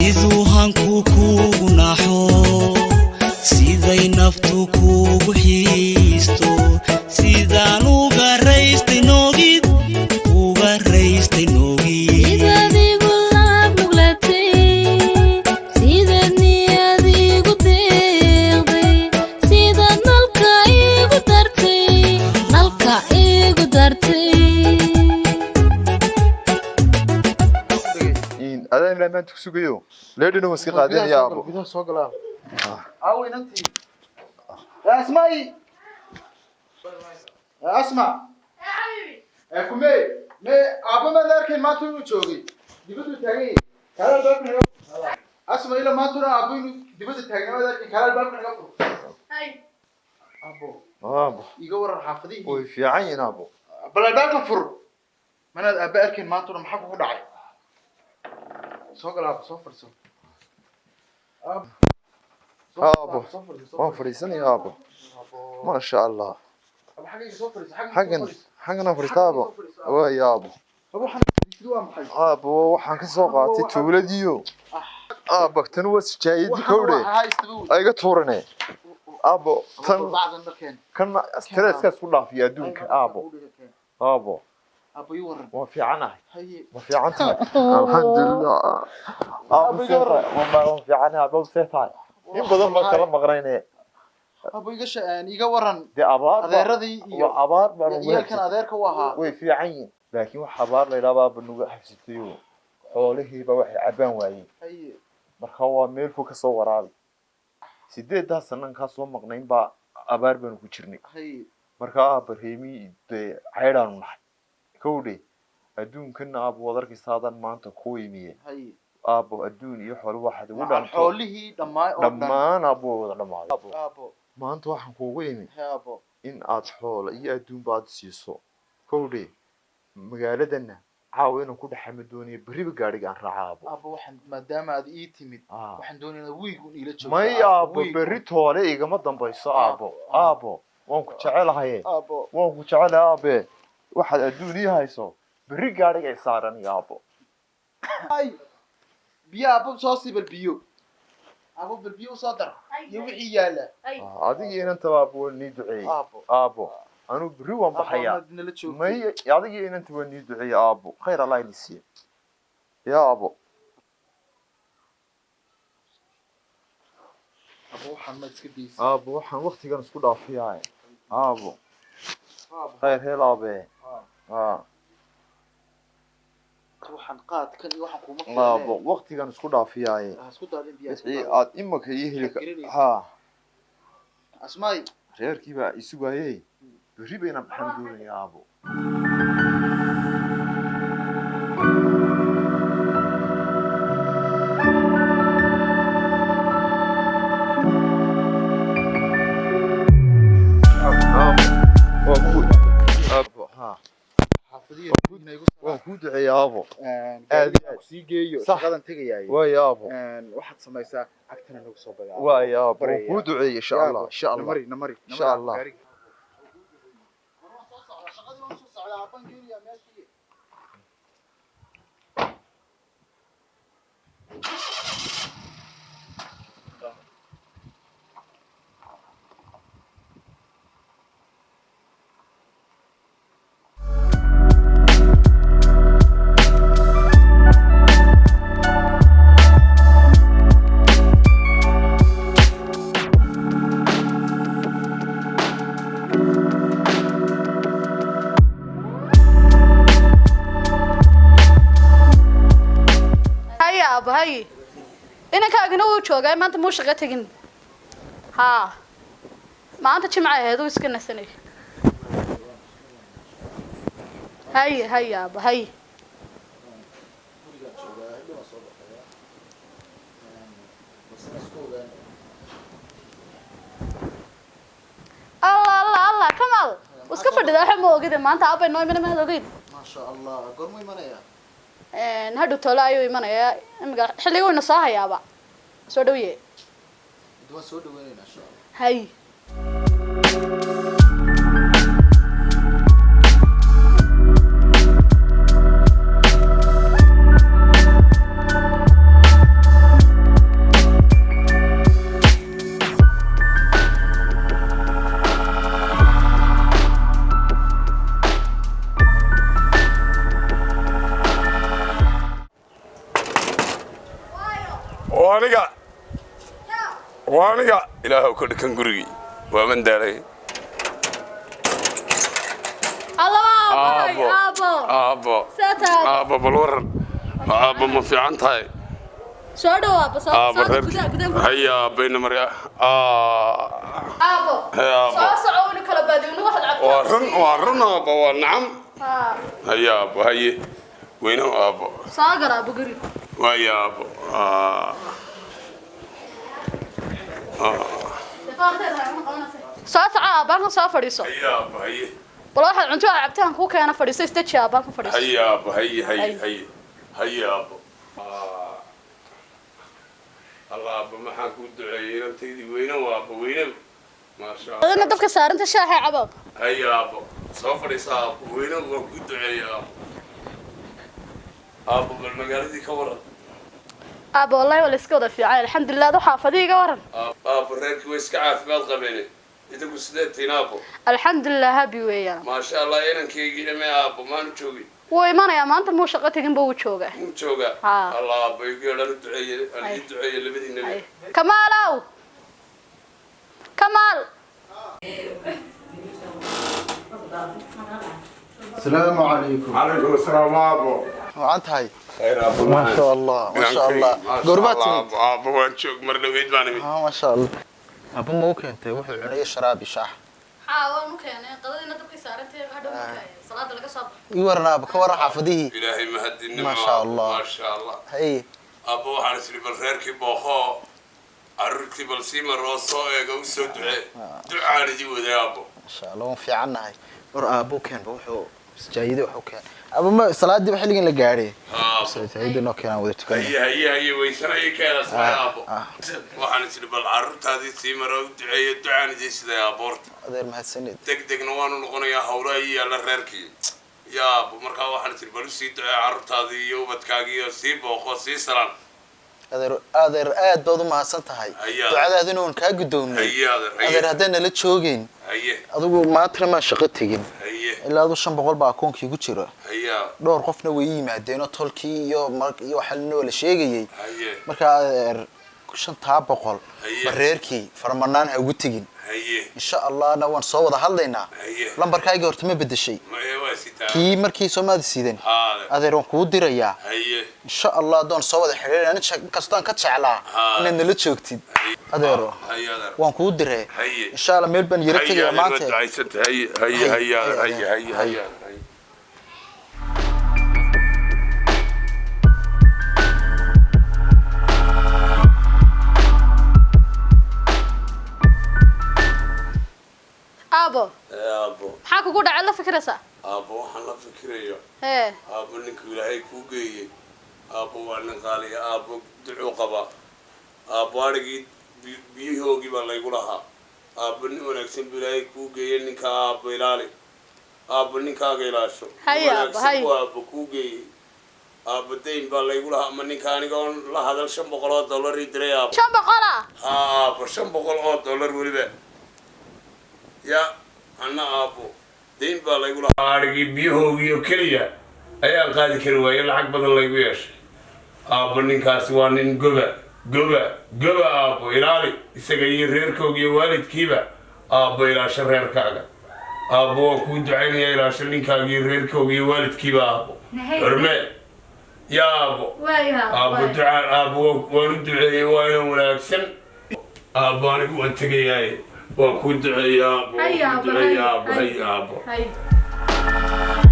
Siduu hanku kuugu naxo, siday naftu kuugu xiisto, sidaan uga raystay noogid, uga raystay noogid. Sidaad igu laab nuglatay, sidaad niyad igu deeqday, sidaad nalka igu dartay, nalka igu dartay. Adaan ilaa maanta ku sugayo, leedhina waan iska qaadanaya, aabo. Gudaha soo galaa. Aawo inantii? Asmai, Asma, kume me aabba maad arkayn maanta inuu joogay dibaddu taagan yahay? Kaala albaabka naga. Asma, ila maantuna aabbo inuu dibadda taagnaa maad arkayn? Kaala albaabka naga fur, aabbo. Aabo. Iga waran xaafadihii? Way fiican yihiin, aabo. Bal albaabka fur. Manaad aabba arkayn maantuna? Maxaa kugu dhacay? Soo gal, aabbo, soo fadhiiso. Aabo, waan fadhiisanaya, aabo, maasha Allah. Xaggayga soo fadhiiso. Xaggan, xaggan aan fadhiista, aabo? Waay, aabo. Waxaan waa maxay? Aabo, waxaan ka soo qaatay tuuladiyo, aabo. Tan waa sijaayadii kowdhe iga tuurane, aabo, tan. Bacdan markeen. Kan stresskaas ku dhaafiya adduunka, aabo, aabo. Aabbo, ii waran. Waan fiicanahay. Haye. Ma fiican tahay? Alxamdulilah, aabo. See tahay? Waan fiicanahay, aabo. See tahay? In badan baan kala maqnayne. Aabbo, iga iga waran. Dee abaar adeeradii iyo waa abaar baan ugu iyalkan habsatay. Adeerka u ahaa. Way fiican yihiin, laakiin wax abaar la yidhaha baaba nagu habsatayo, xoolihiiba waxay cabaan waayeen. Haye. Marka waa meel fog kasoo waraabi. 8-daa sanan kaa soo maqnayn baa abaar baanu ku jirnay. Haye. Marka aaba, reemi dee caydhaanu nahay kowdhe. Adduunkana, aabo, waad arkaysa maanta ku imiye. Haye. Aabo, adduun iyo xoolo waxaad ugu macal dhaanto. Xoolihii dhammaan oo dhan. Dhammaan, aabo, way wada dhamaaday, aabo. Aabbo. Maanta waxaan kuugu imi He, aabbo. in aad xoola iyo adduunba aad siiso kowdhe. Magaaladana caawa inaan ku dhexama doonayo, berriba gaadhiga aan raaca, aabo. Aabbo, waxaan maadaama aad ii timid, waxaan doonayaa inaad wiig un iila joogto. May, aabo. Wiig. Berri toole igama dambayso, aabo. Aabo, waan ku jecelahaye. Aabbo. Waan ku jecelahay, aabe. Waxaad adduun ii hayso, berri gaadhiga ay saaran iyo, aabo. Ay, biyo, aabbo, soo sii. Bal biyo, aabbo, bal biyo usoo dar iyo wixii yaala. Adiga inantaba, aabo, waa nii duceeyey. Aabbo. Aabo, anuu berri waan baxayaa. Aabbo, nala joogtay. May, adiga inanta waa nii duceeyey, aabo. Khayr Allah ini siiyo ya aabo. Aabbo, waxaan maad iska daysid? Aabo, waxaan waktigan isku dhaafiyaa, aabo. Aabbo. Khayr hel, aabe. Waxaan qaadkan iyo waxaan kuma Aabo, waktigan isku dhaafiyaaye. Ha isku daadin biyaha. Wixii aad imaka ii heli Waxaad ha. Asmaay. Reerkii baa isugaayey, berri bayna baxan doonaya, aabo. Aabo, waan ku aabo ha. Xaafadihii igu. Waan kuu duceeyey, aabo, aad iyo aad. Sii geeyo. Sax. Shaqadan tegayaay. Waay, aabo. Waxaad samaysaa, cagtana nagu soo badaa. Waay, aabo, waan Baraya. kuu duceeyey. Insha Allah, insha Allah. Namari, namari. Insha Allah. Shaqadii waan soo socdaa, aabban geenayaa meeshii. Haye, aabbo, haye. Inankaagina wuu joogaa maanta, muu shaqo tegin. Haa, maanta jimca ahayd, uu iska nasanay. Haye, haye, aabbo, haye. Gurigaan joogaa, hadhow waan soo baxayaa, balse isku ogaan. Allah, Allah, Allah! Kamal wuu iska fadhidaa, waxa ma ogide maanta aabbay noo imana, maad ogeyd? Maasha Allah, goormuu imanayaa? Hadhow toole ayuu imanayaa. Imika xilliga wayna soo hayaaba, soo dhawiye. Hada waan soo dhaweynaynaa, insha Allah. Haye. Waa aniga, waa aniga. Ilaahow ka dhikan gurigii, waa mandaalay. Aabo. Aabo. Aabo. Aabo. Seeta. Aabo, bal waran aabo, ma fiican tahay? Soo dhow aabo, soo Aabo. soo Reer gudaha gudaha. Haya aabbayna marka. Aabo. Hee, aabo. Soo soco, inu kala baadiyno waxaad cabtaa. Waa run, waa run aabo, waa nacam. Haa. Haya aabo, haye weynow aabo. Soo gal aabo guri. Waaya aabo. Soo soco aabo, halkan soo fadhiiso. Haya aabo, haye. Bal waxaad cunto aad cabtaan kuu keena, fadhiiso, istaji aabo, halkan fadhiiso. Haye aabo, haye haye haye haye aabo. Allah aabo, maxaan kuu duceeyey inantaydii weynow aabo, weynow, maasha Allah. Adana dabka saaranta shaaxa cabo. Haye aabo, soo fadhiisa aabo, weynow, waan kuu duceeyey aabo. Aabo, bal magaaladii ka waran. Aabo, wallahi waa la iska wada fiican, alxamdulilah. Adu xaafadii iga waran. Aabo, reerkii way iska caafimaad qabeen, idinku sidee tihiin aabo? Alxamdulilah, happy weeyaan. Maasha Allah. Inankaygii dhame aabo, maanu joogin? Wuu imanayaa maanta, muu shaqo tegin ba, wuu joogaa. Muu joogaa? Haa. Allah aabo, igu yeedhaan u duceeye, aan ii duceeye labadiinaba. Ay. Kamaalow, Kamaal. Asalaamu calaykum. Calaykum asalaam aabo. Wacan tahay? Khayr aabo. Ma sha Allah, ma sha Allah. Goormaad timid? Aabo, waan joog, mar dhaweyd baan imid. Ah, ma sha Allah. Aabba, ma u keentay wuxuu cunaya sharaab iyo shaah? Haa, waan u keenay. Qadadiina dabkay saarantay, hadhow marka salaada laga soo baxo. Ii waran aabba, ka waran xaafadihii? Ilaahay mahadinimo. Ma sha Allah. Maasha Allah. Haye. Aabbo, waxaan isiri bal reerkii booqoo, carruurtii bal sii maroo, soo eega, u soo ducee, ducaan idii waday aabbo. Ma sha Allah, waan fiicannahay. War aabbo, keenba wuxuu sijaayadii wuxuu keen. Aabba, ma salaadiiba xilligan la gaadhay? Aabbo. Sijaayadii noo keenaan, wada tukanay. Haye haye haye, weysanaya keena samay aabbo. Ah. Waxaan isiri bal carruurtaadii sii maroo, u duceeyo, ducaan idii siday aabbo horta. Adeer, mahadsanid. Deg degna waanu noqonayaa, hawlaha iyo yaalla reerkii ya aabbo. Markaa waxaan isiri bal usii ducee carruurtaadii iyo ubadkaagii, iyo sii booqo, sii salaan. Adeer, adeer, aad baad u mahadsan tahay. Haye, adeer. Ducadaadina waan kaa guddoomnay. Haye adeer, haye. Adeer, haddaan nala joogeyn Haye. adigu maantana maan shaqo tegin. Haye. Ilaa adu 500 baa akoonkii ku jira. Haye. Dhowr qofna way ii yimaadeenoo tolkii iyo mar iyo waxa noo la sheegayay. Haye. Markaa adeer, 500-taa Haye. bareerkii faramanaan ha ugu tegin. Haye. Insha Allahna waan soo wada hadlaynaa. Haye. Lambarkaagii horta ma bedeshay? Maya, waa sitaa. Kii markii soomaada siidan? Haa adeer. Adeer, waan kuu dirayaa. Haye. Insha Allah adoon soo wada xidhiidh, ani kastaan ka jeclaa Haa. inaad nala joogtid adeero. Haye adeer. Waan kuu diree. Haye. Insha Allah meel baan yara Haye tegayaa adeer, waad maanta. ducaysantay. Haye haye haye adeer, haye haye haye haye. Aabo. Ee, aabbo. Maxaa kugu dhacay, la fikiraysaa? Aabbo, waxaan la fikirayo Hee. aabbo, ninku Ilaahay kuu geeyey aabbo waa nin qaaliya aabbo, ducuu qabaa aabbo. Adhigii biyahoogii baa laygu lahaa aabbo. Nin wanaagsan buu Ilaahay kuu geeyey ninka aabbo, ilaali aabbo, ninkaaga ilaasho. Nin Haye, aabbo, wanaagsan haye. buu aabbo kuu geeyey aabbo. Dayn baa laygu lahaa ama ninka aniga oon la hadal $500 ii diray aabbo. 500 ah? Haa aabbo, $500 weliba ya anna aabbo, dayn baa laygu lahaa. Adhigii biyahoogii oo keliya ayaan qaadi kari waaye, lacag badan laygu yeeshay aabbo. Ninkaasi waa nin goba goba goba aabbo, ilaali isaga iyo reerkooga iyo waalidkiiba aabbo. Ilaasho reerkaaga aabbo, waan kuu ducaynayaa. Ilaasho ninkaaga iyo reerkooga iyo waalidkiiba aabbo, xurmee ya aabbo. Aabbo, ducaan aabbo waan u duceeyey, waa inaan wanaagsan aabbo. Anigu waan tegayaaye, waan kuu duceeyey aabbo, waan kuu duceeyey aabbo. Haye aabbo. Haye.